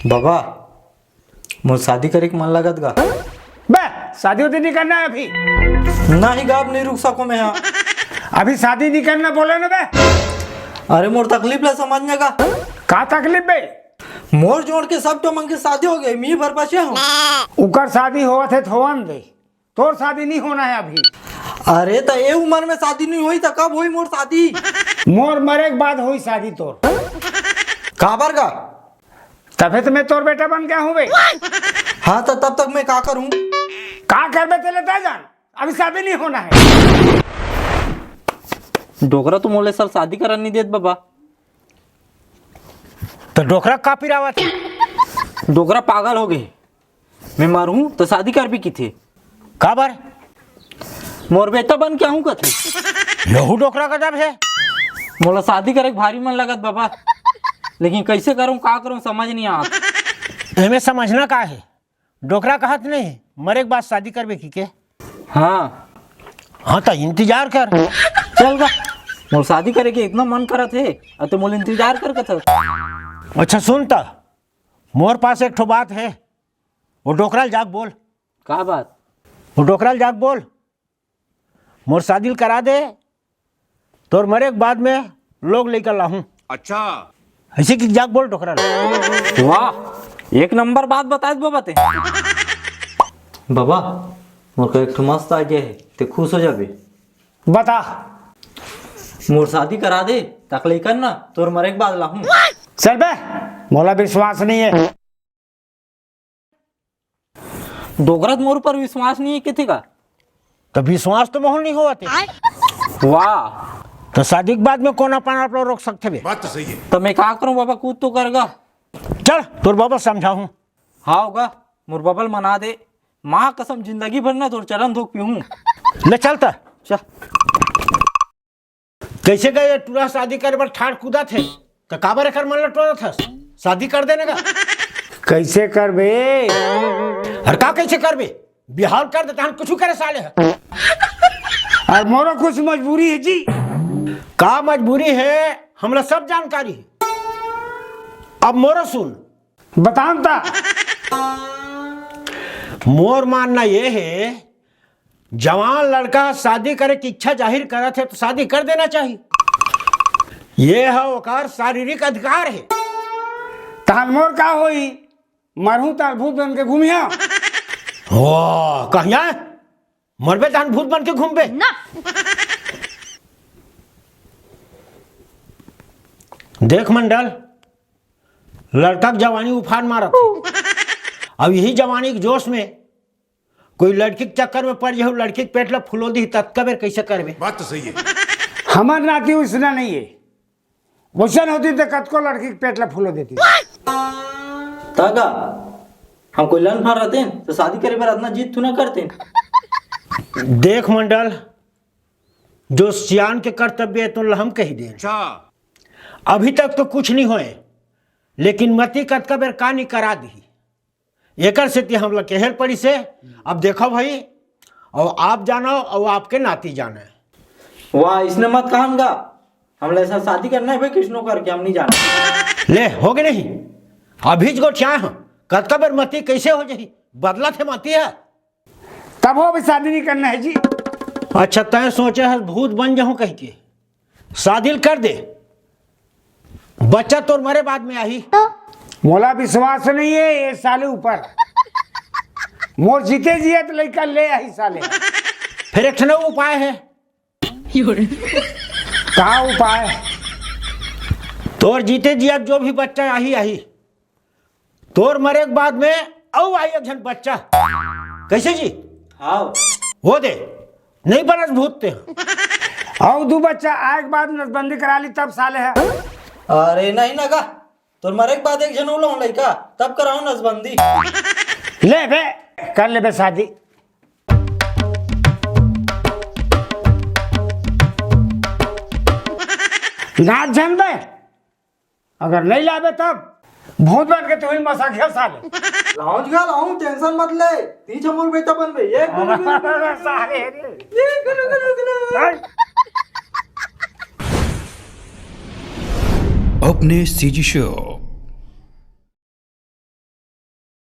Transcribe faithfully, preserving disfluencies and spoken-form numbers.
बाबा, मोर शादी करे के मन लगत गा। बे, शादी उदी नहीं करना है अभी। नहीं गा, अब नहीं रुक सको मैं यहाँ। अभी शादी नहीं करना बोले ना बे। अरे, मोर तकलीफ ला समझ ना गा। का तकलीफ बे? मोर जोड़ के सब टो मन के शादी हो गए, मी भर बचे हूँ। उकर शादी होवत है तो होवन दे, तोर शादी नहीं होना है अभी। अरे, त ए उम्र में शादी नहीं होई त कब होई मोर शादी? मोर मरे के बाद होई शादी तोर। काबर गा? तभे तो मैं तोर बेटा बन गया हूँ बे। हाँ, तो तब तक मैं का करूँ? का करबे तेले तय जान, अभी शादी नहीं होना है। डोकरा तो मोले साल शादी करन नहीं देत बाबा। तो डोकरा का पिरावत है? डोकरा पागल हो गए। मैं मरहूं तो शादी करबे किथे। काबर? मोर बेटा बन के आहूं कथे। यहू डोकरा गजब है। मोला शादी करे के भारी मन लगत बाबा, लेकिन कैसे करूं, का करूं, समझ नहीं आत। एमे समझना का है? डोकरा कहत नहीं, मरे के बाद शादी करबे की के? हाँ। हाँ, तो इंतजार कर। चल गा, मोर शादी करे के इतना मन करत है, अउ तो मोर इंतजार कर कथस। अच्छा सुन त, मोर पास एक ठो बात है, वो डोकरा ल जाके बोल। का बात? वो डोकरा ल जाके बोल, मोर शादी ल करा दे, तोर मरे के बाद में लोग लेकर लाहूं। अच्छा। ऐसे कि जाके बोल डोकरा ल। वाह, एक नंबर बात बताए बाबा ते। बाबा, मोर का एक ठो मस्त आइडिया है, ते खुश हो जाबे। बता। मोर शादी करा दे, तक लेकर ना, तोर मरे के बाद लाहूं। चल बे, मोला विश्वास नहीं है। डोकरा त मोर ऊपर विश्वास नहीं है किथे का? तो विश्वास तो मोहन नहीं होवत है। वाह। तो शादी के बाद में कौन अपन आप लोग रोक सकते बे? बात तो सही है। तो मैं का करूं बाबा, खुद तो करगा। चल, तोर बाबा समझाहूं। हाँ होगा, मोर बाबा ल मना दे। माँ कसम जिंदगी भर ना तोर चरण धोक पीहूं। ले चल त। चल। कैसे का ये टूरा शादी करे बर ठाड़ कूदत हे, त काबर एकर मन ल टोरत हस? शादी कर देने का। कैसे करबे? अरे का कैसे करबे? बिहाव कर देता हन, कुछ करे साले ह। अरे मोरो कुछ मजबूरी है जी। का मजबूरी है, हमला सब जानकारी है। अब मोरो सुन। बतान ता। मोर मानना ये है, जवान लड़का शादी करे की इच्छा जाहिर करत है तो शादी कर देना चाहिए। ये है ओकर शारीरिक अधिकार है। तहन मोर का होई? मरहूं ताल भूत बन के घूमिया। हो, कहिया? मरबे तहन भूत बन के घूमबे? ना। देख मंडल, लड़का के जवानी उफान मारत है। अब यही जवानी के जोश में कोई लड़की के चक्कर में पड़ जाहू, लड़की के पेट ला फुलो दी, ततका बेर कैसे करबे? बात तो सही है। हमर नाती उसना नहीं है, वैसन होती तो कतको लड़की के पेट ला फुलो देती। तागा, हम कोई लंड फाड़ रहते हैं तो शादी करे पर इतना जिद तू ना करते। देख मंडल, जो सियान के कर्तव्य है, तुम हम कही दे। अच्छा। अभी तक तो कुछ नहीं होए, लेकिन मती कतका बेर का नहीं करा दी। एकर सेती हमला केहल पड़ी से। अब देखो भाई, और आप जानो और आपके नाती जाने। वाह, इसने मत काम गा। हमला ऐसा शादी करना है भाई, किसनो करके हम नहीं जाना। ले, हो गए नहीं। अभी ज गोठिया हम। कतका बेर मती कैसे हो जाही? बदला थे मती है। तब हो भी शादी नहीं करना है जी। अच्छा, तय सोचे है भूत बन जाऊं कह के। शादी ल कर दे, बच्चा तोर मरे बाद में आही। मोला विश्वास नहीं है ये साले ऊपर। मोर जीते जियत लइका ले आही साले। फिर एक ठन उपाय है। का उपाय? तोर जीते जियत जो भी बच्चा आही, आही, तोर मरे के बाद में अउ आई एक झन बच्चा। कैसे जी? हाँ। वो दे, नहीं बनस भूत ते। अउ दू बच्चा आए के बाद नसबंदी करा ली तब साले है। अरे नहीं ना गा, तोर मरे के बाद एक झन उलाऊं लइका, तब कराऊं नसबंदी। ले बे, कर ले बे शादी। नाच झन बे। अगर नहीं लाबे तब भूत बन के तू ही मसा खेल साले। लाऊंगा, लाऊं, टेंशन मत ले। तीन छमुल बेटा बनबे, एक साले रे। अपने सीजी शो